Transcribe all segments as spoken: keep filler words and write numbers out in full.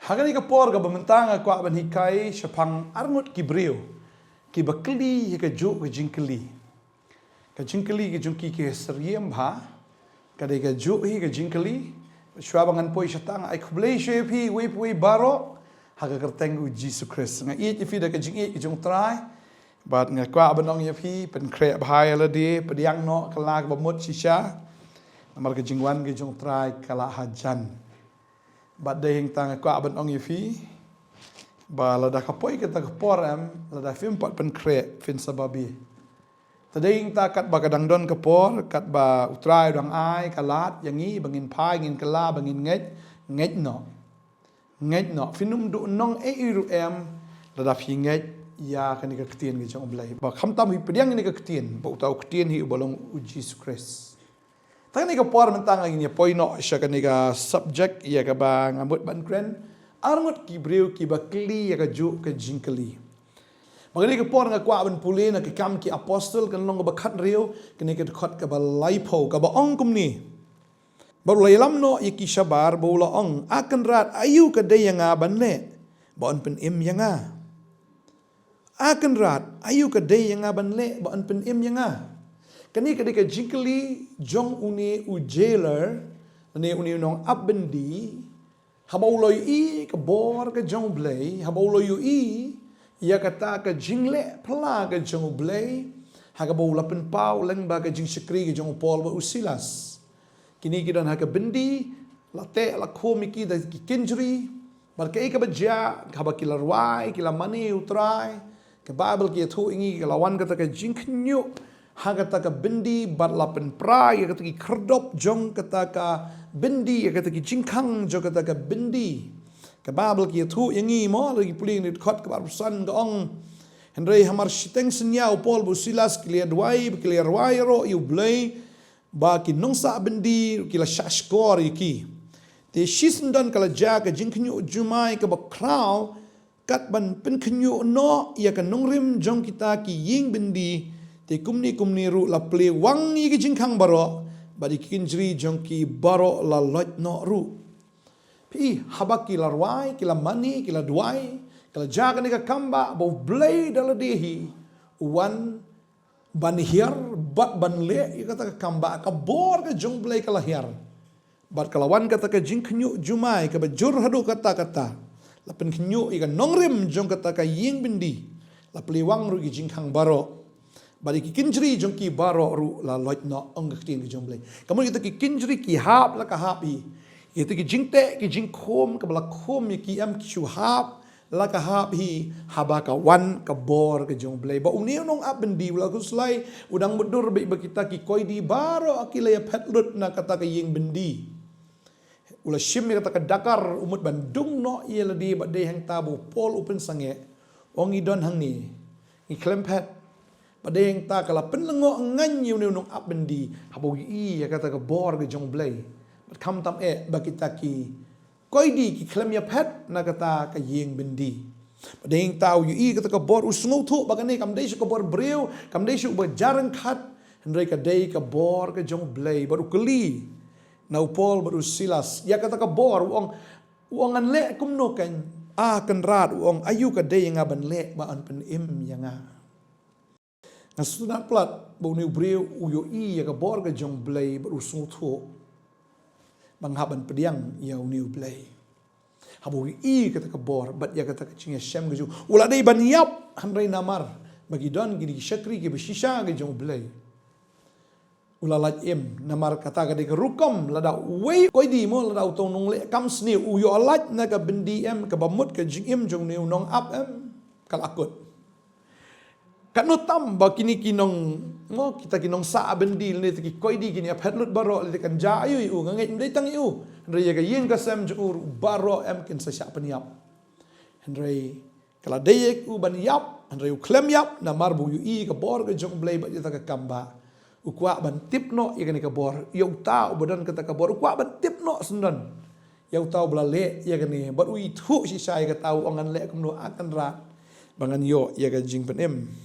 Ha kane ka por kaba mynta nga kwah ban hikai shaphang arngut ki briew kiba kylli ïa kajuh ka jingkylli. Ka jingkylli ka jong ki ka syriem bha. Ka dei kajuh hi ka jingkylli. Shuwa ba ngan poi shatang, ai khublei shuwa ïa phi uwei pa uwei baroh ha ka kyrteng U Jisu Khrist. Nga ïeit ïa phi da ka jingïeit ka jong U Trai. Bad nga kwah ban ong ïa phi, pynkhreh bha ïa lade, pdiang noh kylla kaba mut shisha. Namar ka jingwan ka jong U Trai ka la hajan. Bad dei hangta nga kwah ban ong ïa phi ba lada ka poi kata ka por, em, lada phim pat pynkhreh, phin sa babe. Te dei hangta katba ka dang don ka por, katba U Trai u dang ai ka lad ïa ngi ba ngin phai, ngin kylla, ba ngin ngeit, ngeit noh. Ngeit noh, phin ym duh nongei ei ruh, em, lada phi ngeit ïa kane ka ktien ka jong U Blei. Ba khamtam hi pdiang ïa kane ka ktien, ba uta u ktien hi uba long U Jisu Khrist. Te kane ka por mynta ngin ïa poi noh sha kane ka subject ïa kaba nga mut ban kren, arngut ki briew kiba kylli ïa kajuh ka jingkylli. Ba kane ka por nga kwah ban pule na Ki Kam ki Apostol, ka lynnong kaba khathynriew, kane ka dkhot kaba laiphew, kaba ong kumne. Bad u la ïalam noh ïa ki shabar bad u la ong, A Kynrad, aïu ka dei ïa nga ban leh ba yn pynim ïa nga? A Kynrad, aïu ka dei ïa nga ban leh ba yn pynim ïa nga? Kane ka dei ka jingkylli jong une u jailer, lane une u nongap byndi, haba u la ïohi ka bor ka jong U Blei, haba u la ïohi ïa kata ka jingleh phylla ka jong U Blei, ha kaba u la pynpaw lyngba ka jingshakri ka jong u Paul bad u Silas. Kine ki don ha ka byndi, la teh la khum ïa ki da ki kynjri. Bad kaei kaba jia, haba ki la rwai, ki la mane ïa U Trai, ka Baibl ka ïathuh ïa ngi, ka la wan kata ka jingkhynñiuh ha kata ka byndi, bad la pynpra ïa kata ki khyrdop jong kata ka byndi, ïa kata ki jingkhang jong kata ka byndi. Ka Baibl ka ïathuh ïa ngi mo, lada ngi pule na dkhot kaba arphew san ka ong, Hynrei hamar shiteng synñia u Paul bad u Silas ki la ïa duwai, ki la ïa rwai ïaroh ïa U Blei, ba ki nongsah byndi ki la shahshkor ïa ki. Te shisyndon ka la jia ka jingkhynñiuh jumai kaba khraw, kat ban pynkhynñiuh noh ïa ka nongrim jong kita ki ïing byndi, te kumne kumne ruh la plie wang ïa ki jingkhang baroh, bad ïa ki kynjri jong ki baroh la loit noh ruh. Phi, haba ki la rwai, ki la mane, ki la duwai, ka la jia kane ka kambah ba U Blei da lade hi u wan ban hiar bad ban leh ïa kata ka kambah, ka bor ka jong U Blei ka la hiar. Bad ka la wan kata ka jingkhynñiuh jumai kaba jur haduh katta katta. La pynkhynñiuh ïa ka nongrim jong kata ka ïing byndi. La plie wang ruh ïa ki jingkhang baroh. Bad ïa ki kynjri jong ki baroh ruh la loit noh, ong ka ktien ka jong U Blei. Ka mut kita ki kynjri ki hap la ka hap hi. Kita ki jingteh ki jingkhum kaba la khum ïa ki, em, ki shu hap la ka hap hi, haba ka wan ka bor ka jong U Blei. Ba une u nongap byndi u la khuslai, u dang mutdur beit ba kita ki koidi baroh ki la ïa phet lut na kata ka ïing byndi. U la shim ïa kata ka dakar, u mut ban dung noh ïa lade, bad dei hangta ba u Paul u pynsangeh. Ong, ngi don hangne, ngi khlem phet. Bad dei hangta ka la pynlyngngoh ngan ïa une u nongap byndi, haba u ïohi ïa kata ka bor ka jong U Blei. Bad khamtam eh ba kita ki koidi ki khlem ïa phet na kata ka ïing byndi. Bad dei hangta u ïohi kata ka bor, u sngewthuh ba kane kam dei shuh ka bor briew, kam dei shuh ba jar ryngkat, hynrei ka dei ka bor ka jong U Blei. Bad u kylli na u Paul bad u Silas ïa kata ka bor, u ong, u ong, ngan leh kumno keiñ, A Kynrad, u ong, aïu ka dei ïa nga ban leh ba yn pynim ïa nga? Nga sngewtynnat palat ba une u briew u ïohi ïa ka bor ka jong U Blei bad u sngewthuh ba nga hap ban pdiang ïa une U Blei. Haba u ïohi kata ka bor bad ïa kata ka jingïashem ka jong u, u la dei ban ïap, hynrei namar ba ki don kine ki shakri kiba shisha ki jong U Blei, u la lait im. Namar kata ka dei ka rukom, lada uwei u koidi mo, lada uto u nongleh kam sniew u ïoh lait na ka byndi, em, kaba mut ka jingim jong une u nongap, em, ka la kut. Katno tam ba kine ki nong, mo, kita ki nongsah byndi lane kita ki koidi kin ïa phet lut baroh, lane kan jia aïu ïa u, nga ngeit ym dei tang ïa u, hynrei ïa ka ïing ka sem jong u ruh baroh, em, kin sa shah pynïap. Hynrei ka la dei ïa u ban ïap, hynrei u khlem ïap, namar ba u ïohi ka bor ka jong U Blei bad ïa kata ka kambah. U kwah ban tip noh ïa kane ka bor ïa uta uba don kata ka bor, u kwah ban tip noh syndon ïa uta uba la leh ïa kane, bad u ithuh shisha ïa kata, u ong, ngan leh kumno, A Kynrad, ba ngan ïoh ïa ka jingpynim?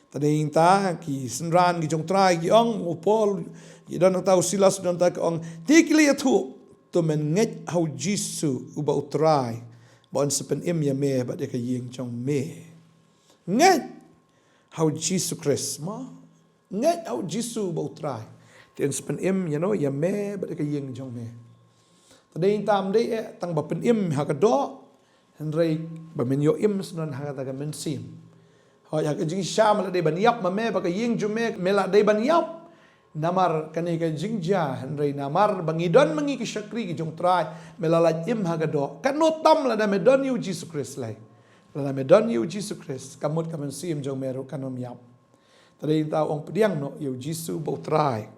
Te dei hangta ki synran ki jong U Trai ki ong, u Paul, ki don hangta, u Silas don hangta, ki ong, te ki la ïathuh, to men ngeit ha U Jisu uba U Trai, Ba yn sa pynim ïa me bad ïa ka ïing jong me. Ngeit ha u Jisu Khrist mo. Ngeit ha u Jisu ba u Trai. Te yn sa pynim ïa no ïa me bad ïa ka ïing jong me. Te dei tam dei eh tang ba pynim ha ka doh. Hynrei ba men ïoh im syndon ha kata ka mynsiem. Hooid ha ka jingshisha me la dei ban ïap ma me bad ka ïing jong me me la dei ban ïap. Namar kane ka jingjia hynrei namar ba ngi don ma ngi ki shakri ki jong u Trai me la lait im ha ka doh. Katno tam lada me don ïa u Jisu Khrist lei. Lada me don ïa u Jisu Khrist ka mut ka mynsiem jong me ruh kan ym ïap. Te dei tang ong pdiang noh ïa u Jisu ba u Trai.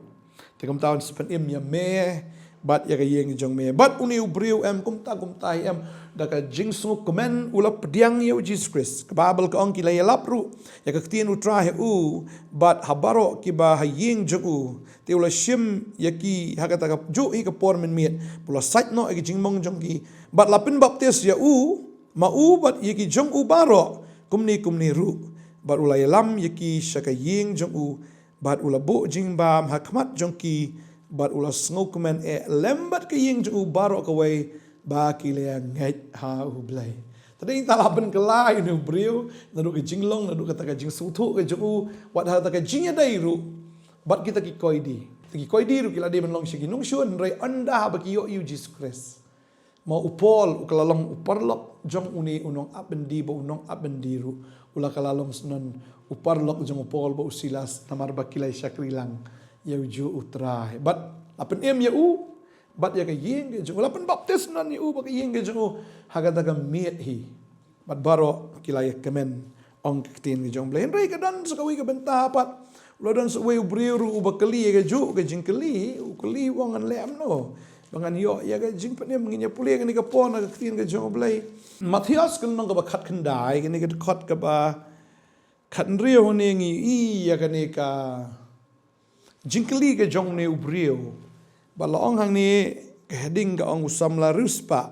Te kumta yn sa pynim ïa me bad ïa ka ïing jong me. Bad une u briew em kumta kumta hi em da ka jingsngewkmen u la pdiang ïa u Jisu Khrist. Ka Baibl ka ong ki la ïalap ruh ïa ka ktien u Trai ha u bad ha baroh kiba ha ïing jong u. Te u la shim ïa ki ha kata ka juh hi ka por mynmiet. Bad u la sait noh ïa ka jingmong jong ki bad la pynbaptis ïa u ma u bad ïa ki jong u baroh kumne kumne ruh. Bad u la ïalam ïa ki sha ka ïing jong u bad u la buh jingbam ha khmat jong ki bad u la sngewkmen eh lem bad ka ïing jong u baroh kawei ba ki la ngeit ha u Blei. Te dei tang la pynkylla ïa une u briew naduh ka jinglong naduh kata ka jingsngewthuh ka jong u wat ha kata ka jingïadei ruh bad kita ki koidi. Kita ki koidi ruh ki la dei ban long sha ki nongshun hynrei ynda haba ki ïoh ïa u Jisu Khrist. Ma u Paul u ka la long u paralok jong une u nongap byndi ba u nongap byndi ruh u la ka la long syndon u paralok jong u Paul bad u Silas namar ba ki la shakri lang ïa u juh u Trai. Bad la pynim ïa u bad ïa ka ïing ka jong u la pynbaptis syndon ïa u bad ka ïing ka jong u ha kata ka miet hi. Bad baroh ki la ïa kmen ong ka ktien ka jong u Blei. Hynrei ka don sa kawei ka bynta pat. U la don sa uwei u briew ruh uba kylli ïa ka juh ka jingkylli, u kylli u ong ngan leh kumno ba ngan ïoh ïa ka jingpynim. Ngin ïa pule kane ka por na ka ktien ka jong u Blei. Mathaios ka lynnong kaba khatkhyndai kane ka dkhot kaba khathynriew hangne ngi ïohi ïa kane ka jingkylli ka jong une u briew. Bad la ong hangne ka heading ka ong u samla riewspah.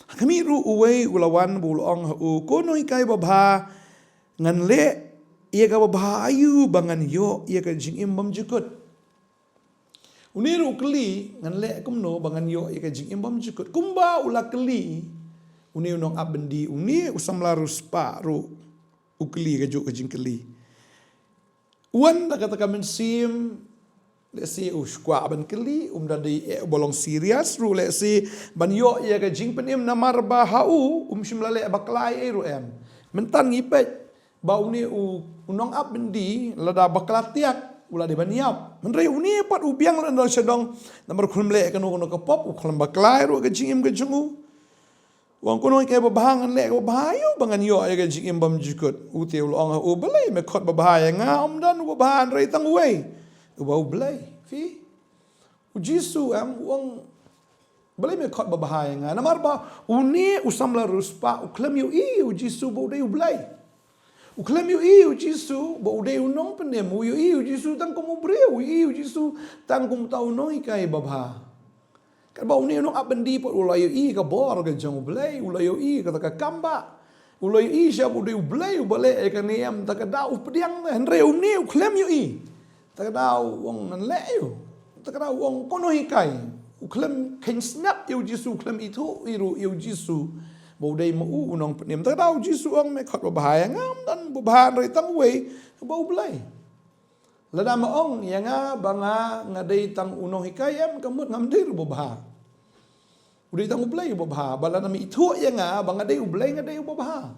Ha khmih ruh uwei u la wan bad u la ong ha u, ko nonghikai babha, ngan leh ïa ka babha aïu ba ngan ïoh ïa ka jingim bymjukut. Une ruh u kylli ngan leh kumno ba ngan ïoh ïa ka jingim bymjukut. Kumba u la kylli une u nongap byndi, une u samla riewspah ruh u kylli ka juh ka jingkylli. Wan da kata ka mynsiem lehse u shu kwah ban kylli, um da dei eh uba long serious ruh lehse ban ïoh ïa ka jingpynim namar ba ha u um shym la leh bakla ei ruh em. Mynta ngi peit ba une u, u nongap byndi lada bakla tiak u la dei ban ïap. Hynrei une pat u biang lada sha dong namar u khlem leh kano kano ka pop, u khlem bakla ei ruh ka jingim ka jong u. U ong, ko nonghikai babha, ngan leh ka babha aïu ba ngan ïoh ïa ka jingim bymjukut. U te u la ong ha u, balei me khot babha ïa nga, ym don u babha hynrei tang uwei, uba U Blei. Phi, u Jisu em u ong, balei me khot babha ïa nga? Namar ba une u samla riewspah u khlem ïohi ïa u Jisu ba u dei U Blei. U khlem ïohi ïa u Jisu ba u dei u nongpynim, u ïohi ïa u Jisu tang kum u briew, u ïohi ïa u Jisu tang kum uta u nonghikai babha. Katba une u nongap byndi pat u la ïohi ka bor ka jong U Blei, u la ïohi kata ka kam ba u la ïohi sha ba u dei U Blei uba leh ïa kane em, ta ka daw u pdiang ne, hynrei une u khlem ïohi. Ta ka daw u ong ngan leh aïu. Ta ka daw u ong, ko nonghikai. U khlem kheiñ snap ïa u Jisu, u khlem ithuh ei ruh ïa u Jisu ba u dei ma u u nongpynim. Ta ka daw u Jisu u ong, me khot babha ïa nga, ym don babha hynrei tang uwei, uba U Blei. Lada me ong ïa nga ba nga, nga dei tang u nonghikai em, ka mut ngam dei ruh babha. U dei tang U Blei uba bha. Bad lada me ithuh ïa nga ba nga dei U Blei, nga dei uba bha.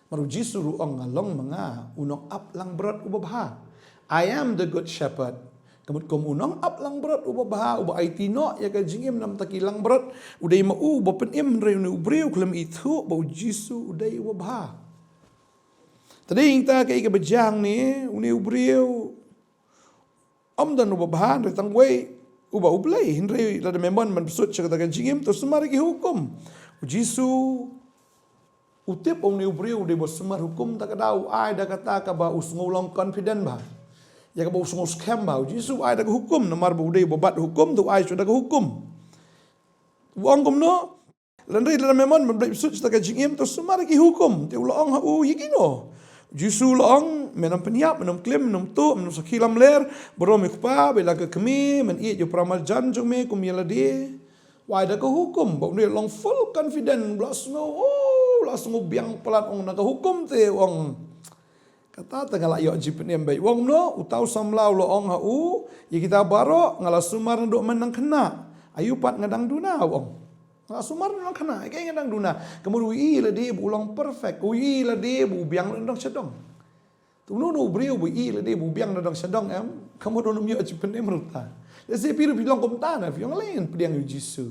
Namar u Jisu ruh u ong, nga long ma nga u nongap langbrot uba bha. I am the good shepherd. Ka mut kum u nongap langbrot uba bha, uba aiti noh ïa ka jingim na bynta ki langbrot, u dei ma u uba pynim, hynrei une u briew u khlem ithuh ba u Jisu u dei uba bha. Te dei ïa kata kaei kaba jia hangne, une u briew ym don uba bha hynrei tang uwei, uba U Blei. Hynrei lada me mon ban pynsuid sha kata ka jingim, to sumar ïa ki hukum. U Jisu u tip ba une u briew u dei uba sumar hukum, ta ka daw u ai da kata kaba u sngew long confident bha, ïa kaba u sngew skhem bha. U Jisu u ai da ka hukum namar ba u dei uba bat hukum, to u ai shuh da ka hukum. U ong kumno? Lada, hynrei lada me mon ban pynsuid sha kata ka jingim, to sumar ïa ki hukum. Te u la ong ha u, ïa kino? U Jisu u la ong, men ym pynïap, men ym klim, men ym tuh, men ym sakhi lamler, burom ïa u kpa bad ïa la ka kmie, men ïeit ïa u para marjan jong me kum ïa lade. Wai da ka hukum, ba une u long full confident, u la sngew, oh, u la sngew biang palat, ong na ka hukum te, ong. Kata te nga la ïoh jingpynim bha, ong no, uta u samla u la ong ha u, ïa kita baroh, nga la sumar naduh mynnyngkhynnah, aïu pat nga dang duna, ong. Nga la sumar naduh mynnyngkhynnah, ïa kaei nga dang duna, ka mut u ïohi lade ba u long perfect, u ïohi lade ba u biang nadong shadong. Te uno uno u briew ba u ïohi lade ba u biang nadong shadong em, ka mut un ym ïoh jingpynim ruh ta. Lehse phi ruh phi long kumta na, phi ong lei ngan pdiang ïa u Jisu.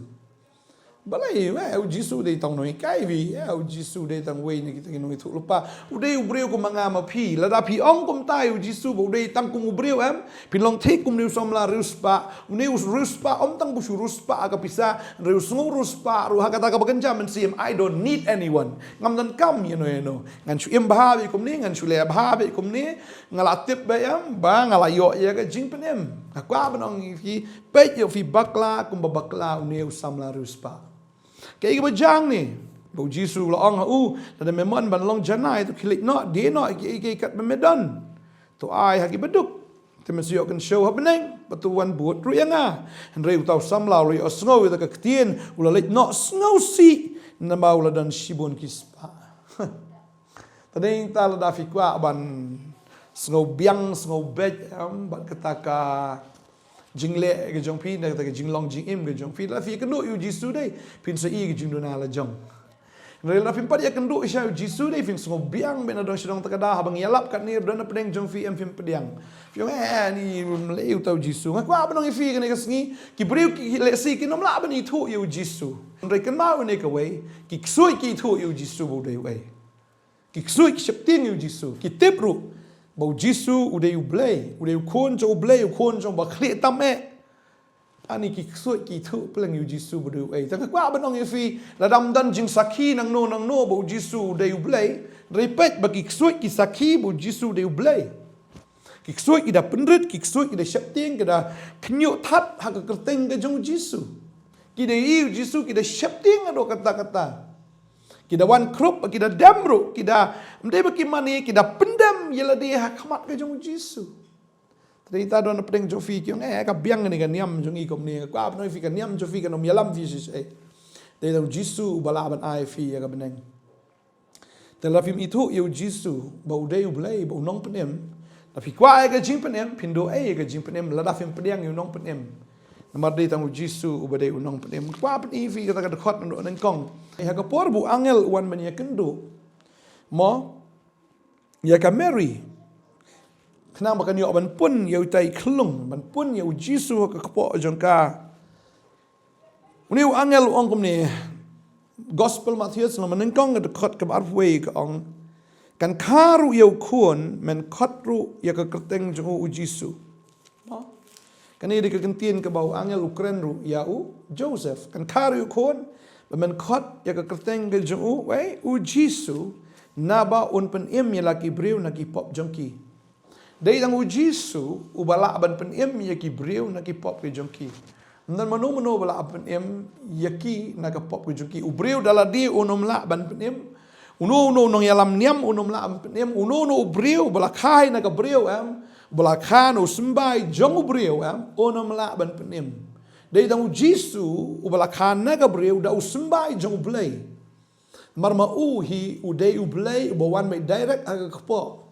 Balei, eh, u Jisu u dei tang u nonghikai phi, eh, u Jisu u dei tang uwei na kita ki nongïathuhlypa. U dei u briew kum ma nga ma phi, lada phi ong kumta ïa u Jisu ba u dei tang kum u briew em, phin long thik kum une u samla riewspah, une u riewspah, ym tang ba u shu riewspah ha ka pisa, hynrei u sngew riewspah ruh ha kata kaba kynja mynsiem, I don't need anyone. Ngam donkam ïano ïano. Ngan shu im bha beit kumne, ngan shu leh bha beit kumne, nga la tip beit em, ba nga la ïoh ïa ka jingpynim. Nga kwah ban ong ïa phi, peit ïa phi bakla, kumba bakla une u samla riewspah. Kaei kaba jia hangne, ba u Jisu u la ong ha u, lada me mon ban long janai, to khie leit noh, die noh, ïa kiei kiei kat ba me don. To ai ha ki baduk. Te men sa ïoh kynshew ha bneng, bad to wan bud ruh ïa nga. Hynrei uta u samla u la ïohsngew ïa ka ktien, u la leit noh sngewsih, namar u la don shibun ki spah. Te dei ta lada phi kwah ban sngew biang, sngew beit, em, bad kata ka jingleh ka jong phi, na kata ka jinglong jingim ka jong phi, lada phi ïakynduh ïa u Jisu dei, phin sa ïohi ka jingduna la jong. Hynrei lada phim pat ïakynduh sha u Jisu dei, phin sngew biang beit nadong shadong, te ka daw haba ngi ïalap katne, don na pdeng jong phi em phim pdiang. Phi ong, eh, eh, ni ym lei uta u Jisu. Nga kwah ban ong ïa phi kane ka sngi, ki briew ki lehse kin ym lah ban ithuh ïa u Jisu. Hynrei kynmaw ïa kane kawei, ki ksuid ki ithuh ïa u Jisu ba u dei uei. Ki ksuid ki sheptieng ïa u Jisu, ki tip ruh ba u Jisu u dei u Blei, u dei u Khun jong u Blei, u Khun jong uba khlieh tam eh. Ani ki ksuid ki ithuh pleng ïa u Jisu ba u dei uei. Te nga kwah ban ong ïa phi, lada ym don jingsakhi nangno nangno ba u Jisu u dei u Blei, hynrei peit ba ki ksuid ki sakhi ba u Jisu u dei u Blei. Ki ksuid ki da pynrit, ki ksuid ki da sheptieng, ki da khynñiuh that ha ka kyrteng ka jong u Jisu. Ki da ïohi u Jisu, ki da sheptieng haduh katta katta. Ki da wan khrup, ki da dem ruh, ki da, ym dei ba ki mane, ki da pyndem ïa lade ha khmat ka jong u Jisu. Te dei ta don na pdeng jong phi ki ong, eh, ka biang kane ka niam jong ngi kumne, ka kwah ban ong ïa phi ka niam jong phi kan ym ïalam phi shisha. Dei tang u Jisu uba lah ban ai phi ïa ka bneng. Te lada phim ithuh ïa u Jisu ba u dei u Blei, ba u nongpynim, lada phi kwah ïa ka jingpynim, phin duh ei ïa ka jingpynim lada phim pdiang ïa u nongpynim? Namar dei tang u Jisu uba dei u nongpynim. Kwah pyni ïa phi kata ka dkhot naduh nyngkong. Ha ka por ba u angel u wan ban ïakynduh, mo, ïa ka Mary, khnang ba kan ïoh ban pun ïa uta i khyllung, ban pun ïa u Jisu ha ka kpoh jong ka. Une u angel u ong kumne, Gospel Mathaios lynnong ba nyngkong ka dkhot kaba arphew wei ka ong, kan kha ruh ïa u khun, men khot ruh ïa ka kyrteng jong u u Jisu. Mo? Kane dei ka kyntien kaba u angel u kren ruh ïa u Joseph. Kan kha ruh ïa u khun, ba men khot ïa ka kyrteng ka jong u, wei, u Jisu, naba un pynim ïa la ki briew na ki pop jong ki. Dei tang u Jisu uba lah ban pynim ïa ki briew na ki pop ki jong ki. Ym don mano mano ba lah ban pynim ïa ki na ka pop ki jong ki. U briew da lade un ym lah ban pynim. Uno uno u nongïalam niam un ym lah ban pynim. Uno uno u briew ba la kha na ka briew em, ba la kha na u symbai jong u briew em, un ym lah ban pynim. Dei tang u Jisu uba la kha na ka briew da u symbai jong u Blei. Namar ma u hi u dei u Blei uba wan beit direct ha ka kpoh.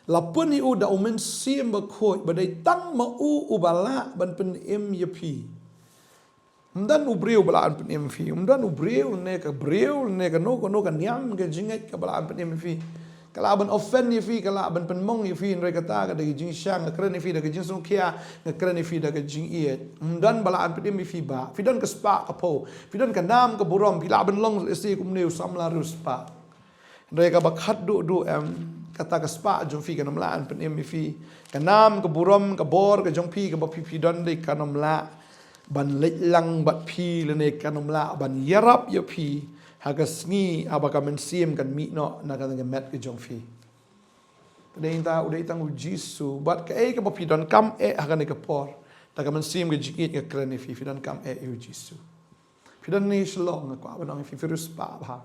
La pun hi u da u Mynsiem Bakhuid ba dei tang ma u uba lah ban pynim ïa phi. Ym don u briew ba lah ban pynim ïa phi. Ym don u briew ne ka briew ne kano kano ka niam ka jingngeit kaba lah ban pynim ïa phi. Ka lah ban offend ïa phi, ka lah ban pynmong ïa phi, hynrei kata ka dei ka jingshang, nga kren ïa phi da ka jingsngewkhia, nga kren ïa phi da ka jingïeit. Ym don ba lah ban pynim ïa phi ba. Phi don ka spah ka phew. Phi don ka nam ka burom, phi lah ban long lehse kumne u samla riewspah. Hynrei kaba khadduh duh em, kata ka spah jong phi kan ym lah ban pynim ïa phi. Ka nam ka burom ka bor ka jong phi kaba phi phi don dei kan ym lah ban leit lang bad phi lane kan ym lah ban ïarap ïa phi ha ka sngi haba ka mynsiem kan mih noh na ka met ka jong phi. Te dei ta u dei tang u Jisu bad kaei kaba phi donkam eh ha kane ka por. Da ka mynsiem ka jingïeit nga kren ïa phi, phi donkam eh ïa u Jisu. Phi don ne Shillong, nga kwah ban ong ïa phi, phi riewspah bha.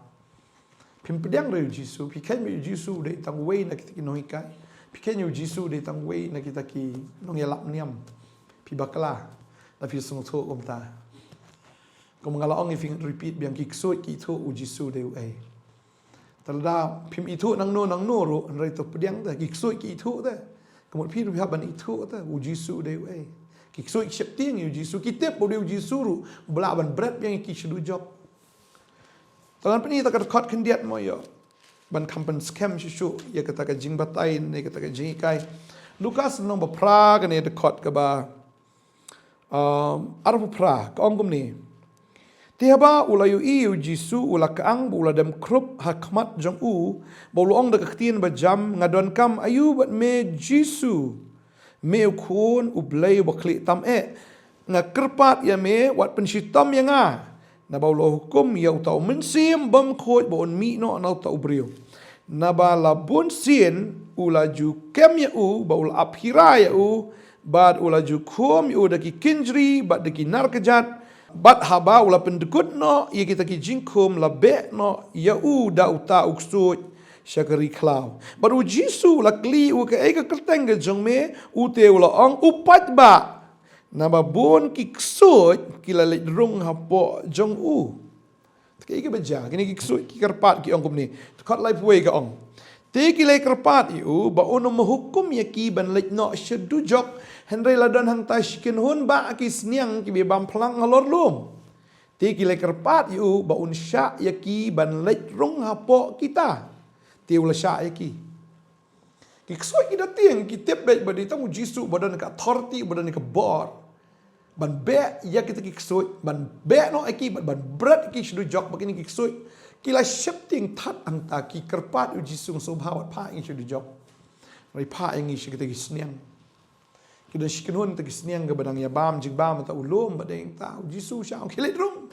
Phim pdiang ruh ïa u Jisu, phi kheiñ ïa u Jisu u dei tang uwei na kita ki nonghikai. Phi kheiñ ïa u Jisu u dei tang uwei na kita ki nongïalap niam. Phi bakla, da phi sngewthuh kumta. Kum nga la ong ïa phi, ngan repeat biang, ki ksuid ki ithuh u Jisu u dei uei. Te lada phim ithuh nangno nangno ruh, hynrei to pdiang te, ki ksuid ki ithuh te. Ka mut phi ruh phi hap ban ithuh te, u Jisu u dei uei. Ki ksuid ki sheptieng ïa u Jisu, ki tip ba u dei u Jisu ruh, ba lah ban bret biang ïa ki sha dujok. Te ngan pyni ïa kata ka dkhot khyndiat mo ïoh. Ban kham pynskhem shuh shuh ïa kata ka jingbatai ne kata ka jinghikai. Lukas lynnong ba phra, kane dkhot kaba, um, arphew phra, ka ong kumne. Te haba u la ïohi ïa u Jisu, u la kyang bad u la dem khrup ha khmat jong u, bad u la ong da ka ktien ba jam, "Nga donkam aïu bad me, Jisu? Me u Khun u Blei uba khlieh tam eh. Nga kyrpad ïa me, wat pynshitom ïa nga." Naba u la hukum ïa uta u mynsiem bymkhuid ba un mih noh na uta u briew. Naba la bun sien u la ju kem ïa u, bad u la ap hira ïa u, bad u la ju khum ïa u da ki kynjri bad da ki nar kjat. Bad haba u la pyndkut noh ïa kita ki jingkhum, la beh noh ïa u da uta u ksuid sha ka ri khlaw. Bad u Jisu u la kylli ïa u, "Kaei ka kyrteng ka jong me?" U te u la ong, "U Paidbah." Naba bun ki ksuid ki la leit rung hapoh jong u. Te kaei kaba jia? Kine ki ksuid ki kyrpad, ki ong kumne. Dkhot laiphew wei ka ong, "Te ki la kyrpad ïa u ba un ym hukum ïa ki ban leit noh sha dujok, hynrei la don hangta shi kynhun bah ki sniang kiba bam phlang halor lum. Te ki la kyrpad ïa u ba un shah ïa ki ban leit rung hapoh kita. Te u la shah ïa ki." Ki ksuid ki da tieng, ki tip beit ba dei tang u Jisu uba don ka authority, uba don ka bor ban beh ïa kita ki ksuid, ban beh noh ïa ki, ban, ban bret ïa ki sha dujok. Bad kine ki ksuid ki la sheptieng thad hangta, ki kyrpad ïa u Jisu, "Sngewbha wat phah ïa ngi sha dujok, hynrei phah ïa ngi sha kita ki sniang." Ki don shi kynhun kita ki sniang kiba dang ïa bam jingbam hangta u lum, bad dei hangta u Jisu u shah, u ong, "Khie leit rung."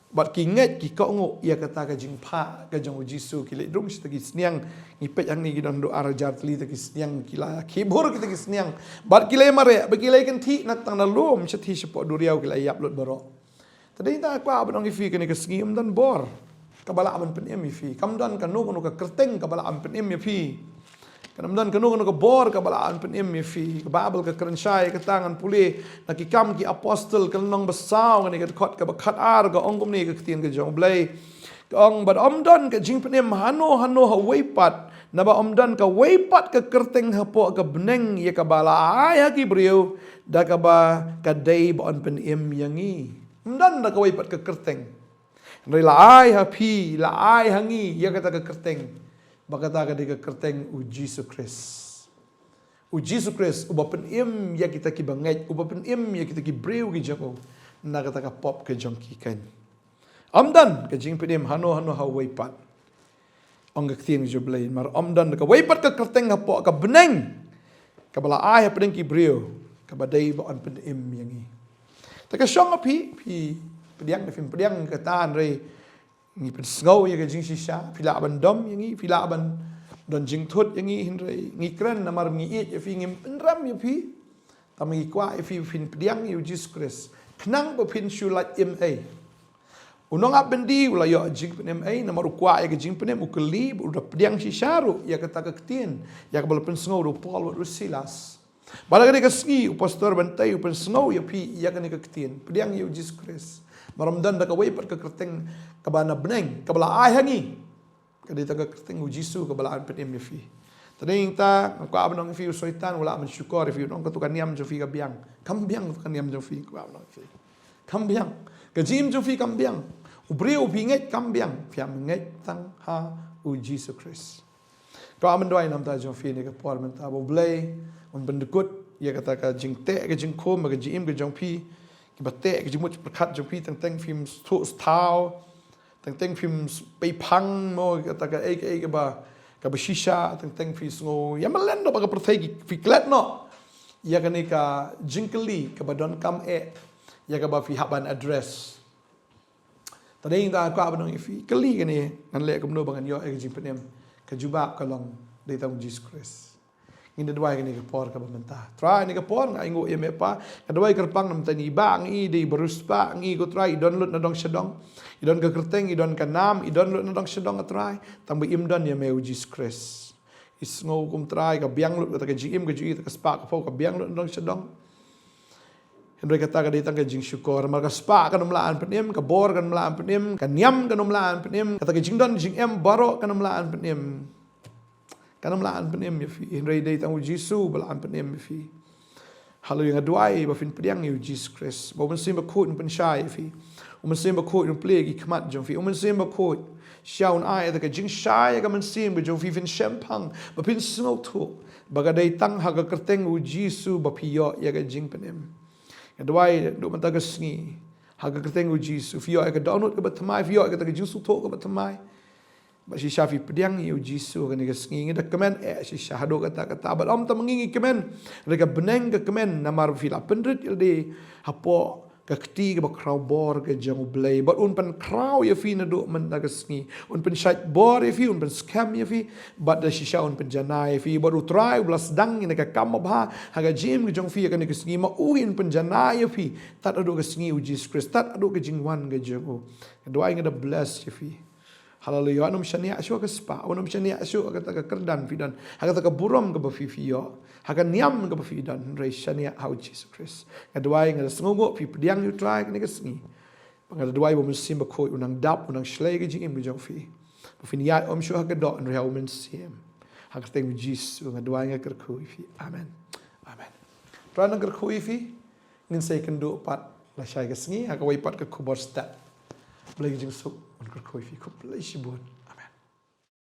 Bad ki ngeit, ki kohnguh ïa kata ka jingphah ka jong u Jisu, ki leit rung sha kita ki sniang. Ngi peit hangne ki don haduh ar hajar tylli kita ki sniang, ki la khie bhur kita ki sniang. Bad ki la mareh, bad ki la kynthih na tang na lum, shathie shapoh duriaw ki la ïap lut baroh. Te dei tang nga kwah ban ong ïa phi, kane ka sngi ym don bor kaba lah ban pynim ïa phi. Kam don kano kano ka kyrteng kaba lah ban pynim ïa phi. Kam don kano kano ka bor kaba lah ban pynim ïa phi. Ka Baibl ka kren shai, kata ngan pule na Ki Kam ki Apostol, ka lynnong ba saw, kane ka dkhot kaba khat ar, ka ong kumne ka ktien ka jong U Blei. Ka ong, "Bad ym don ka jingpynim hano hano ha uwei pat, naba ym don kawei pat ka kyrteng hapoh ka bneng ïa kaba la ai ha ki briew, da kaba ka dei ba yn pynim ïa ngi." Ym don da kawei pat ka kyrteng. Hynrei la ai ha phi, la ai ha ngi ïa kata ka kyrteng. Ba kata ka dei ka kyrteng U Jisu Khrist. U Jisu Khrist uba pynim ïa kita kiba ngeit, uba pynim ïa kita ki briew ki jong u na kata ka pop ka jong ki, kan. Ym don ka jingpynim hano hano ha uwei pat. Ong ka ktien jong U Blei, mar ym don kawei pat ka kyrteng hapoh ka bneng kaba la ai hapdeng ki briew, kaba dei ba yn pynim ïa ngi. Te ka shong ha phi, phi pdiang ne phim pdiang kata, hynrei ngi pynsngew ïa ka jingshisha. Phi lah ban dom ïa ngi, phi lah ban don jingthut ïa ngi, hynrei ngi kren namar ngi ïeit ïa phi, ngim pynrem ïa phi. Tang ngi kwah ïa phi, phin pdiang ïa U Jisu Khrist, khnang ba phin shu lait im ei. U nongap byndi u la ïoh jingpynim ei, namar u kwah ïa ka jingpynim, u kylli, u da pdiang shisha ruh ïa kata ka ktien, ïa kaba la pynsngew da u Paul bad u Silas. Bad ha kane ka sngi u pastor Bantei u pynsngew ïa phi ïa kane ka ktien, pdiang ïa U Jisu Khrist. Mar ym don da kawei pat ka kyrteng kaba na bneng kaba la ai ha ngi. Ka dei tang ka kyrteng U Jisu kaba lah ban pynim ïa phi. Te dei nangta nga kwah ban ong ïa phi, u Soitan u lah ban shukor ïa phi, u ong, "Kato ka niam jong phi ka biang." Kam biang kato ka niam jong phi, nga kwah ban ong ïa phi. Kam biang. Ka jingim jong phi kam biang. U briew u phi ngeit kam biang. Phi hap ngeit tang ha U Jisu Khrist. Kwah ban duwai namar jong phi ne ka por mynta, ba U Blei un pyndkut ïa kata ka jingteh ka jingkhum, ka jingim ka jong phi, kiba teh ka jingmut pyrkhat jong phi, teng teng phim sngewthuh sngewthaw, teng teng phim pei phang mo, kata kaei kaei kaba, kaba shisha, teng teng phi sngew ïa malen noh ba ka pyrthei, phi klet noh ïa kane ka jingkylli kaba donkam eh, ïa kaba phi hap ban address. Te dei nangta nga kwah ban ong ïa phi, kylli kane, ngan leh kumno ba ngan ïoh ïa ka jingpynim? Ka jubab ka long, dei tang U Jisu Khrist. Ngin da duwai kane ka por kaba mynta. Trai, kane ka por nga ainguh ïa me Pa. Nga duwai kyrpang namar ïa i Bah ngi, i dei i ba riewspah ngi, ko Trai, i don lut na dong sha dong. I don ka kyrteng, i don ka nam, i don lut na dong sha dong, ko Trai. Tang ba im don ïa me, U Jisu Khrist. I sngew kum Trai ka biang lut kata ka jingim ka jong i, kata ka spah ka phew ka biang lut na dong sha dong. Hynrei kata ka dei tang ka jingshukor, namar ka spah kan ym lah ban pynim, ka bor kan ym lah ban pynim, ka niam kan ym lah ban pynim, kata ka jingdon jingem baroh kan ym lah ban pynim. Kan ym lah ban pynim ïa phi, hynrei dei tang U Jisu ba lah ban pynim ïa phi. Haleluia, nga duwai ba phin pdiang ïa U Jisu Khrist, ba U Mynsiem Bakhuid un pynshai ïa phi. U Mynsiem Bakhuid un plie ki khmat jong phi. U Mynsiem Bakhuid shisha un ai ïa ka jingshai ïa ka mynsiem ka jong phi, phin shemphang, ba phin sngewthuh ba ka dei tang ha ka kyrteng U Jisu ba phi ïoh ïa ka jingpynim. Nga duwai naduh mynta ka sngi, ha ka kyrteng U Jisu, phi ïoh ïa ka dohnud kaba thymmai, phi ïoh ïa kata ka jingsngewthuh kaba thymmai. Ba shisha phi pdiang ïa U Jisu ha kane ka sngi, ngi da kmen eh shisha haduh katta katta, bad ym tang ma ngi ngi kmen, hynrei ka bneng ka kmen, namar phi la pynrit ïa lade hapoh ka kti kaba khraw bor ka jong U Blei, bad un pynkhraw ïa phi naduh mynta ka sngi, un pynshait bor ïa phi, un pynskhem ïa phi, bad da shisha un pynjanai ïa phi, bad U Trai uba la sdang ïa kane ka kam babha ha ka jingim ka jong phi ha kane ka sngi, ma u hi un pynjanai ïa phi tad haduh ka sngi U Jisu Khrist, tad haduh ka jingwan ka jong u. Nga duwai, nga da bless ïa phi. Haleluia. Wat nym shaniah shuh ha ka spah, wat nym shaniah shuh ha kata ka kyrdan phi don, ha kata ka burom kaba phi phi ïoh, ha ka niam kaba phi don, hynrei shaniah ha U Jisu Khrist. Nga duwai, nga da sngewnguh phi pdiang ïa U Trai ha kane ka sngi. Nga da duwai ba U Mynsiem Bakhuid un nang dap, un nang shlei ha ka jingim ka jong phi, ba phin ïaid ym shuh ha ka doh, hynrei ha U Mynsiem. Ha ka kyrteng U Jisu nga duwai, nga kyrkhu ïa phi. Amen. Amen. U Trai un nang kyrkhu ïa phi. Ngin sa ïakynduh pat lashai ka sngi ha kawei pat ka khubor step. Blei ka jingsuk un kyrkhu ïa phi. Khublei shibun.